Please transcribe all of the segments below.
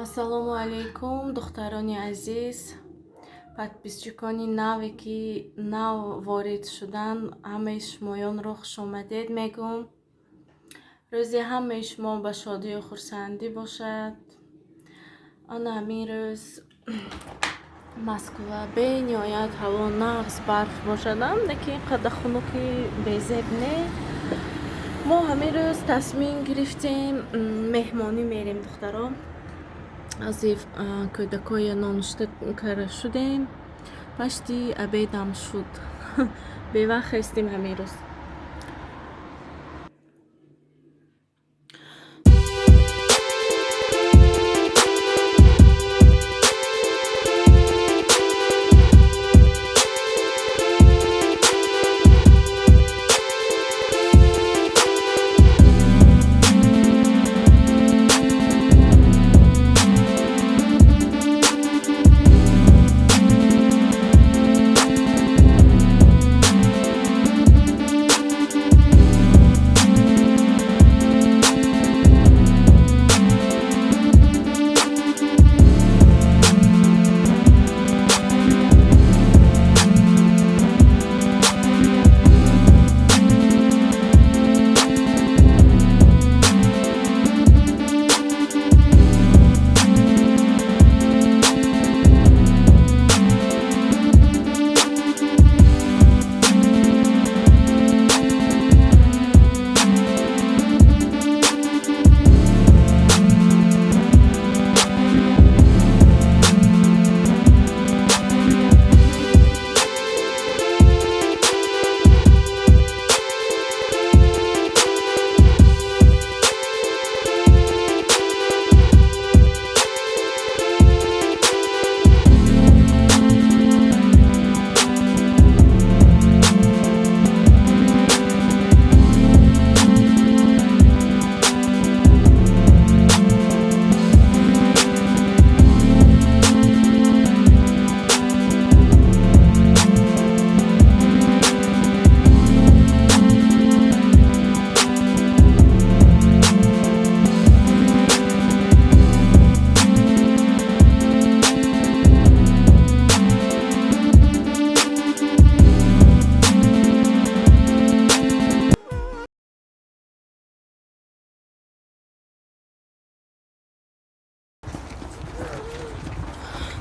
Ассалому алайкум, духтарони азиз, подписчикони наве, ки нав ворид шуданд, ҳамаи шумоёнро хушомадед мегӯм. Рӯзи ҳамаи шумо ба шодию хурсандӣ бошад. Ана ҳамин рӯз Москва бениҳоят ҳаво нағз, барф бошадам, лекин ин қадар хунуки безеб не. Мо ҳамин рӯз тасмим гирифтем, меҳмонӣ мерем, духтаро. Азиф кӯдакоя нонушта кара шудем. Пашти обедам шуд. Бевақт хестем ҳамин рӯз.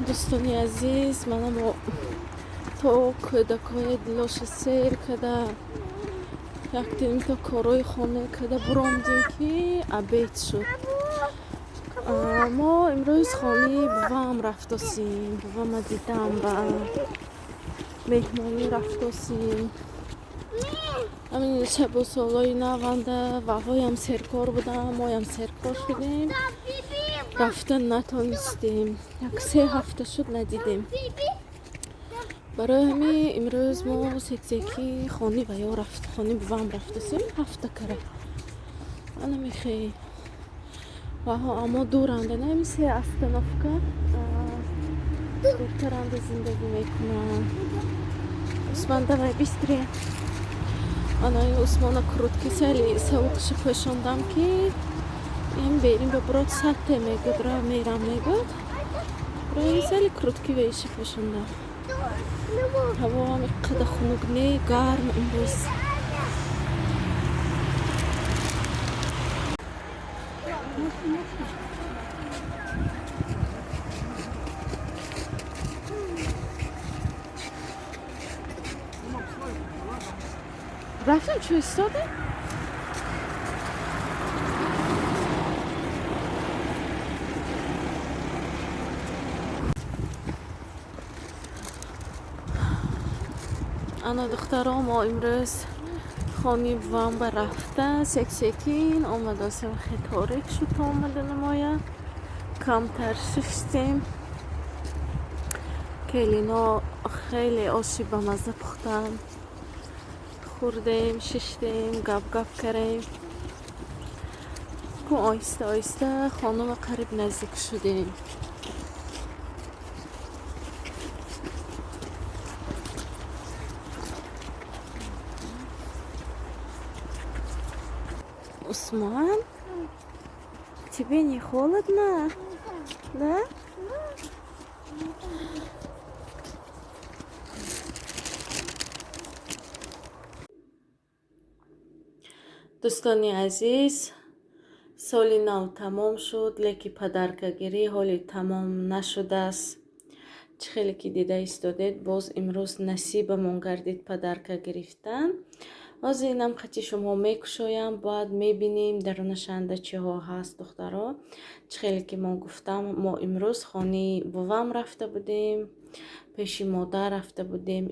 Дӯстони азиз, мана мо то кӯдакҳои дилоша сер када, яктиним то корҳои хона када буромдем, ки обед шуд. Мо имрӯз хонаи бувам рафтосем. Бувама дидам, ба меҳмонӣ рафтосем. Ҳамин шабу солҳои наванда ваҳоям серкор будам, моям серкор шудем. Рафта натонистем. Як се ҳафта шуд, надидем. Барои ҳамин имрӯз мо сексеки хони ва ё рафт, хони бувам рафтасем, ҳафта кара. Ана мехе. Ваҳо амо дуранда, на ҳамин се остановка дуртаранда зиндагӣ мекунам. Усман, давай быстрее. Ана ин Усмона крутки сали савуқши пӯшондам, ки ин берин ба брод сатте мегӯд, ра мерам мегӯд. Рои сали крутки вейши пӯшондам. Ҳавоам иққадар хунук не, гарм имрӯз. Рафтем, чӯ истодем? Ана духтаро, мо имрӯз хони бувам ба рафта сексекин омадасем. Хе торик шуд то омада намоя. Камтар шиштем. Келино хеле оши ба мазза пухтанд. Хӯрдем, шиштем, гап-гап кардем. Ку оҳиста оҳиста хонама қариб наздик шудем. Усман, тебе не холодно? Да? Дӯстони азиз, соли нав тамом шуд, лекин подаркагирӣ ҳоли тамом нашудааст. Чӣ хеле ки дида истодед, боз имрӯз насибамон гардид подарка гирифтан. Ҳозир инам қати шумо мекушоям, баъд мебинем дарунашанда чиҳо ҳаст, духтаро. Чӣ хеле ки мо гуфтам, мо имрӯз хонаи бувам рафта будем, пеши модар рафта будем.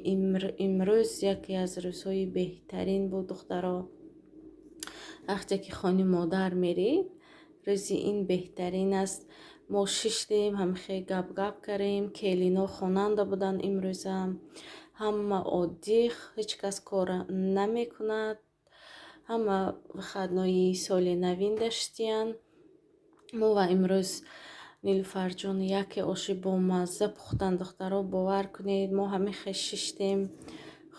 Имрӯз яке аз рӯзҳои беҳтарин буд, духтаро. Вақте ки хони модар мерӣ, рӯзи ин беҳтарин аст. Мо шиштем, ҳамихе гап-гап кардем, келино хонанда буданд имрӯзам. Ҳама оддӣ, ҳеҷ кас кора намекунад. Ҳама выходнои соли навин даштиянд. Мо ва имрӯз Нилуфарҷон яке оши бомазза пухтанд, духтаро, бовар кунед, мо ҳамихе шиштем,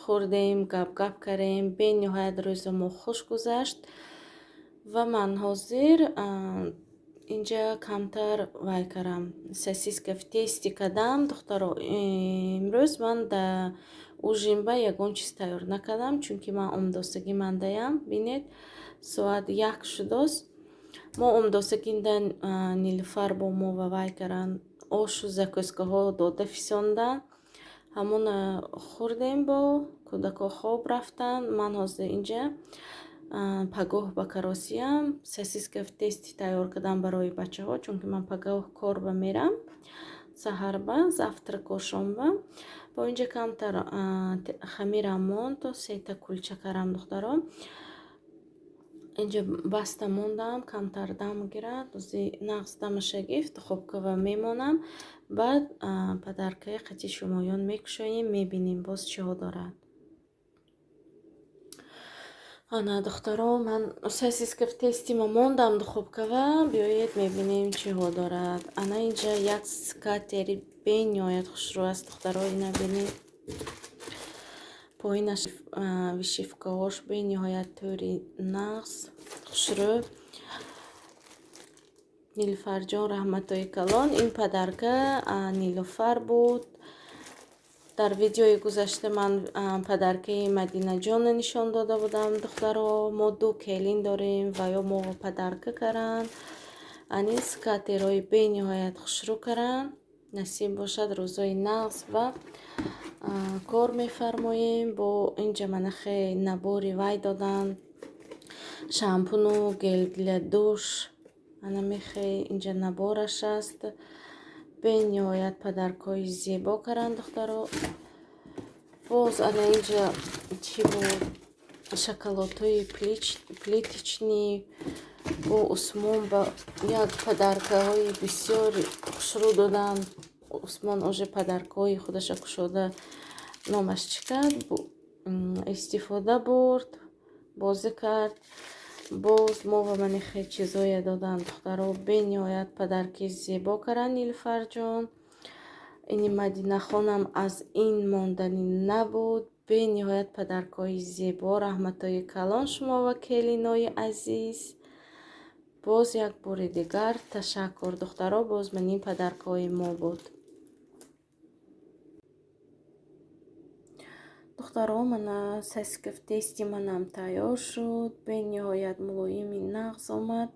хӯрдем, гап-гап кардем. Бениҳоят рӯзи мо хуш гузашт. Ва ман ҳозир инҷа камтар вай кардам, сосиска в тесте кардам, духтаро. Имрӯз ман да ужинба ягон чиз тайёр накардам, чунки ман омдосагӣ мандаям. Бинед, соат 1 шудост. Мо омдосагинда Нилуфар бо мо ва вай кардан, ошу закускаҳо дода фисондан. Ҳамон хӯрдем, бо кӯдако хоб рафтанд. Ман ҳозир инҷа пагоҳ ба каросиям сосиска в тесте тайёр кардам барои бачаҳо, чунки ман пагоҳ корба мерам, саҳарба, завтракошонба. Бо инҷа камтар хамирам монд, то сета кулча кардам, духтаро. Инҷа баста мондам, камтар дам гирад, ози нағз дамаша гирифт, духобкава мемонам. Баъд подаркаи қати шумоён мекушоем, мебинем боз чиҳо дорад. Ана, духтаро, ман сосиска в тесте ма мондам духобкава, биёед мебинем чиҳо дорад. Ана инҷа як скатери бениҳоят хушрӯ аст, духтаро, ина бинед. Поинаш вишивкаҳош бениҳоят тӯри нағз, хушрӯ. Нилуфарҷон, раҳматҳои калон. Ин подарка Нилуфар буд. Дар видеои гузашта ман подаркаи Мадинаҷонро нишон дода будам, духтаро. Мо ду келин дорем ва ё мо подарка каранд. Ани скатерҳои бениҳоят хушрӯ каранд. Насиб бошад, рӯзҳои нағз ба кор мефармоем. Бо инҷа манахе набори вай доданд, шампуну гель для душ. Ана мехе инҷа набораш аст. Бениҳоят подаркҳои зебо каранд, духтаро. Боз ана инҷа чӣ буд? Шоколадҳои плиточный. Бо Усмон ба як подаркаҳои бисёр хушрӯ доданд. Усмон уже подаркҳои худаша кушода номаш чӣ кард? Истифода бурд, бозӣ кард. Боз мо ба мани хел чизое доданд, духтаро. Бениҳоят подарки зебо каранд Нилуфарҷон. Ини Мадинахонам аз ин монданӣ набуд. Бениҳоят подаркҳои зебо, раҳматҳои калон шумо ва келинои азиз. Боз як бори дигар ташаккур, духтаро. Боз ман ин подаркҳои мо буд. Духтаро, мана сосиска в тесте манам тайёр шуд. Бениҳоят мулоими нағз омад.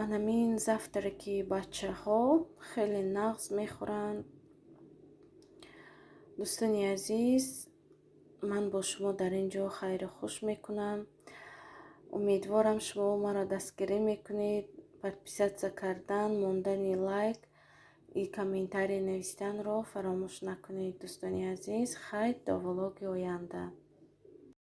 Анамин завтраки бачаҳо хеле нағз мехӯранд. Дӯстони азиз, ман бо шумо дар ин ҷо хайру хуш мекунам. Умедворам шумо маро дастгирӣ мекунед. Подписаться кардан, мондани лайк и комментарий навистанро фаромӯш накунед, дӯстони азиз. Хайр, до влоги оянда.